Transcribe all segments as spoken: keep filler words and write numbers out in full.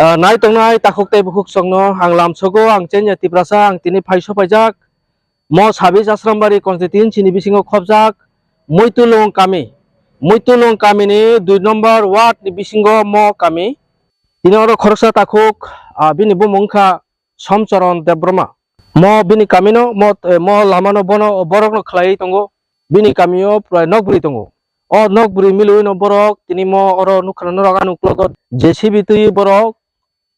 Ah, nai tongnai takhuk tei bukhuk chwngno ang lamsogo, ang Chenya Tiprasa, ang tini phaiso paijak. Mo Sabis Asrambari constituency ni bisingo khobjak Muitulung kami. Muitulung kami ni dui number ward ni bisingo mo kami. Tini oro khoroksa takhuk, ah, bini bumung wngkha Somchoron Debbarma. Mo bini kamino, mo, eh, mo lamano bono, borokno khlaiwi tongo. Bini kamio prai nokbrwi tongo. O nokbrwi milwino borok tini mo oro nukha norok ani uklogo J C B twi borok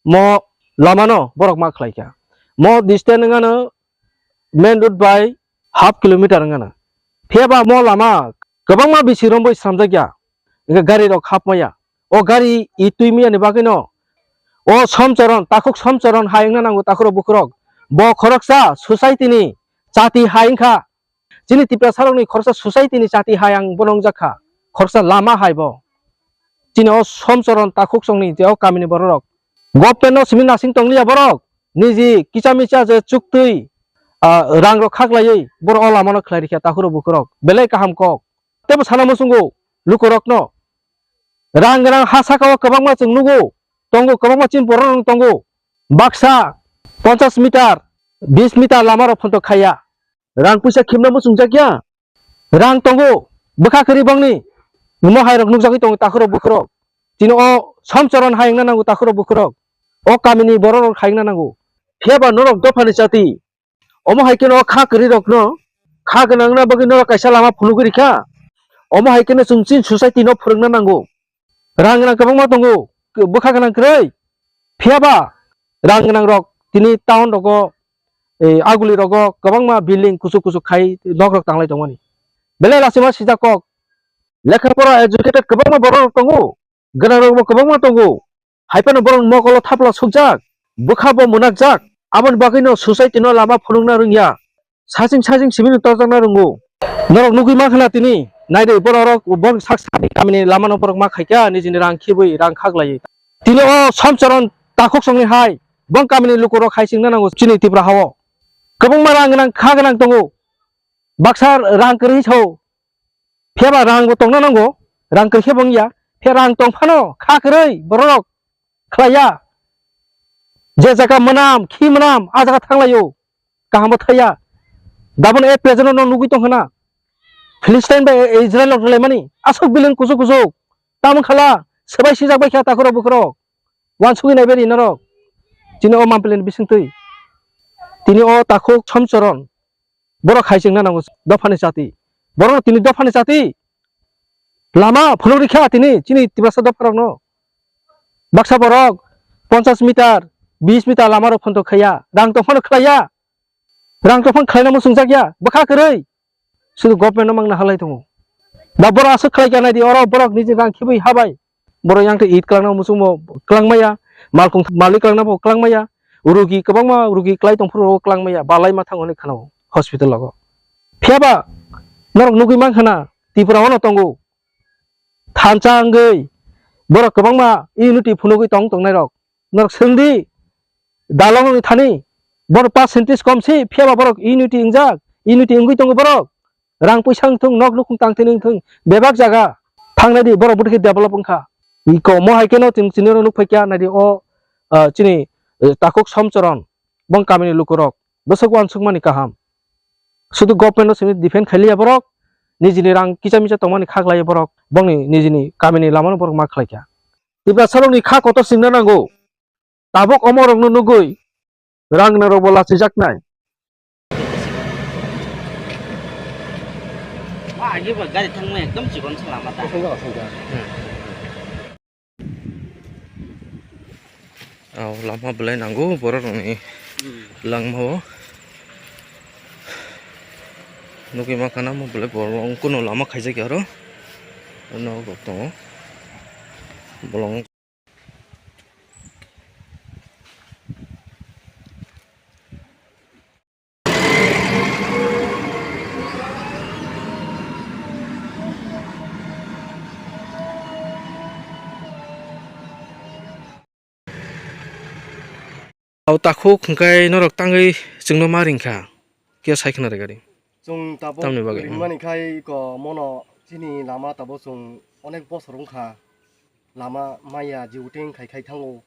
mo lamano borok ma khlaikha. Mo distance wngano main road bai half kilometer wngano. Phiyaba mo lama kwbangma bisi romwi slamjakya. Hwnkhe gari rok hapmaya. O gari i twi miyani bagwino o Somchoron, takhuk Somchoron hai wngna nango takhurok bukhurok. Bo khoroksa society ni chati hai wngkha. Chini Tiprasarokni khoroksa society ni chati hai ang bono wngjakha. Khoroksa lama hai bo. Chini o Somchoron takhuk songni je o kamini bororok. Government no simi nasing tongliya borok. Niji kicha micha je chuktwi, ah, rang rok khaklaiwi borok o lamano khlai rikha takhurok bukhurok. Belai kaham kok. Tebo sana muchungo lukurokno. Rang rang ha saka o kwbangma chwng nugo. Tongo kwbangma chini borok rok tongo. Baksa ponchash meter, bish meter lama rok phuntok khaiya. Rang puisa khimna muchungjak ya. Rang tongo, bwkha kwrwi bongni. Omo hai rok nukjagwi tongo takhurok bukhurok. Chini o Somchoron hai wngna nango takhurok bukhurok. O kamini borok rok hai wngna nango. Phiyaba norok dophani chati. Omo hai kheno kha kwrwi rokno kha gwnangna bagwi norok kaisa lama phunugwi rikha. Omo hai kheno chwng chini society no phwrwngna nango. Rang gwnang kwbangma tongo, bwkha gwnang kwrwi. Phiyaba rang gwnang rok tini town rogo, eh, aguli rogo kwbangma building kuchuk kuchuk khai nok rok tanglai tongmani. Belai lachima sijak kok. Lekha pora educated kwbangma borok rok tongo, gwnang rokbo kwbangma tongo. Hai phano borok mokolo thapla sukjak, bwkha bo mwnakjak. Aboni bagwino society no lama phunukna rwngya. Saching saching simi no torjakna rwngo. Norok nugwi mankha na tini, naidi borok, borok sak sani kamini lama no borok ma khaikha, nijini rang khibwi, rang khaklaiwi. Tini o Somchoron takhuk songni hai, bong kamini lukurok hai chingna nango chini Tripura hao. Kwbangma rang gwnang, kha gwnang tongo. Baksa rang kwrwi sao. Phiyaba rang bo tongna nango, rang kwrwi khe bo wngya. Phiya rang tong phano kha kwrwi borok khlaiya. Je jaga mwnam, khi mwnam, a jaga thanglaio. Kaham bo thaiya. Dabon e present no nugwi tongkha na. Philistine bai Israel rok rwlaimani. Aswk building kuchuk kuchuk. Tamo khala, swbai sijak bai kha takhurok bukhurok. Wansugwi naibe ri norok. Chini o Mampli ni bisingtwi. Tini o takhuk Somchoron. Borok hai chengna nango dophani chati. Borokno tini dophani chati. Lama phunuk rikha tini chini Tiprasa dopharokno. Baksa borok ponchash meter, bish meter lama rok phontok khaiya. Rang tongphano khlaiya. Rang tongphano khlaina muchungjak ya. Bwkha kwrwi. Sudu government no mangna halai tongo. Da borok aswk khlai kha naidi oro borok niji rang khibwi habai. Borok yang khe it kwlangna muchungmo kwlangmaya, malkhung malik kwlangna bo kwlangmaya, rugi kwbangma rugi kwlai tongphuru rogo kwlangmaya, balai ma thango hinwi khanao hospital rogo. Phiyaba norok nugwi mankha na Tripura o no tongo. Thansa wngwi borok kwbangma unity phunugwi tong tongnai rok. Norok swngdi, dalong ni thani, borok percentage kom si, phiyaba borok unity wngjak, unity wngwi tongo borok. Rang puisa wngthung, nok nukhung tangthini wngthung, bebak jaga thangnai di, borok bwtwi khe develop wngkha. Iko mo hai kheno chwng chini oro nukphai kha, naidi o, ah, chini, eh, takhuk Somchoron, bong kamini lukurok, bwswk uansukmani kaham. Sudu government no simi defend khailiya borok, nijini rang kicha micha tongmani khaklaiya borok, bongni nijini kamini lamano borok ma khlaikha. Tiprasarokni kha kotor singna nango. Tabuk omorokno nugwi rang gwnangrokbo lachijaknai. Agi bo gari thangma ekdom chikon salama ta. Aw lama belai nango borok rokni langmao. Nugwi mankha na mo belai borok rok kuno lama khaijak ya oro. Nok rok tongo. Bolong. Aw takhuk hwnkhe norok tangwi chwngno ma ringkha. Khe sai khna rwgari. Chwng tabuk tamni bagwi, hmm. Ringmani khai ko mono chini lama tabuk chwng onek bosor wngkha. Lama maya jiuting khai khai thango.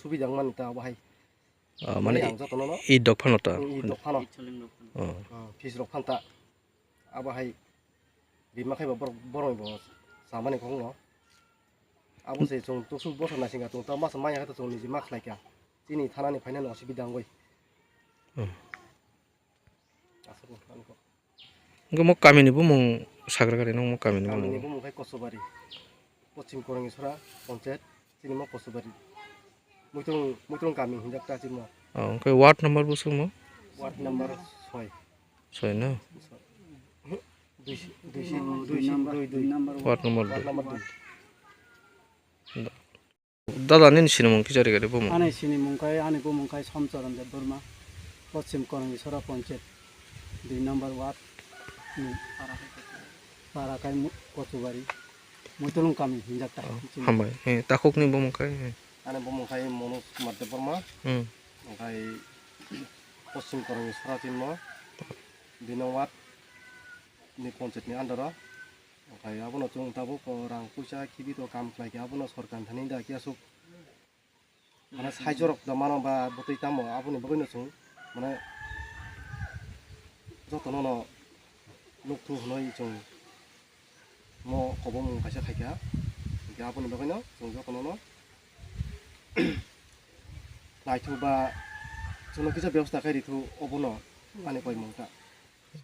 subida wngmani ta abo hai. Ah, mane Mane i, ang jotono no i dok phano ta. I dok phano. Oh. Hmm, fees rok phan ta. Abo hai rima khai ba borok, borok bo samani kok no. Abo se chwng tusuk bosor naisingkha chwng ta masa manya khe to chwng niji ma khlai kha. Chini thana ni phainani osubida wngwi. Hmm. Aswk wngkha. Hwnkhe mo kamini bumung sagra gari nw mo kamini Kamini bumung. Bumung khai Kosubari. Poschim Korongisora Ponchayat, chini mo Kosubari. Muitrung, Muitrung kami hinjak ta chini mo. Oh, hwnkhe ward number bo swk mo? Ward number soi. Soi no? Soi. Dui, dui, dui, dui, dui, dui. Ward number Ward dui. Number dui. Dada nini sinimung kisa rigari bumung. Ani sinimung khai, ani bumung khai Somchoron Debbarma, Poschim Korongisora Ponchayat, dui number ward ni para khai Mu-, Kosubari, Muitulung kami hinjak ta. Oh, hambai. Eh, takhukni bumung khai, eh. Ani bumung khai Manoj Kumar Debbarma, Hmm. Khai Poschim Korongisora chini mo, dui number ward ni ponchayat ni under o. Okai abono chwng tabuk o rang puisa khibi to kam khlai khe abono sorkar thani da khe aswk. Mane saichorok da mano ba bwtwi tamo aboni bagwino chwng mane jotono no nukthu hwnwi chwng mo kobomung kaisa khaikha. Hwnkhe aboni bagwino chwng jotono no naithu ba chwngno kisa bebosta khai rithu obono ani koimung ta.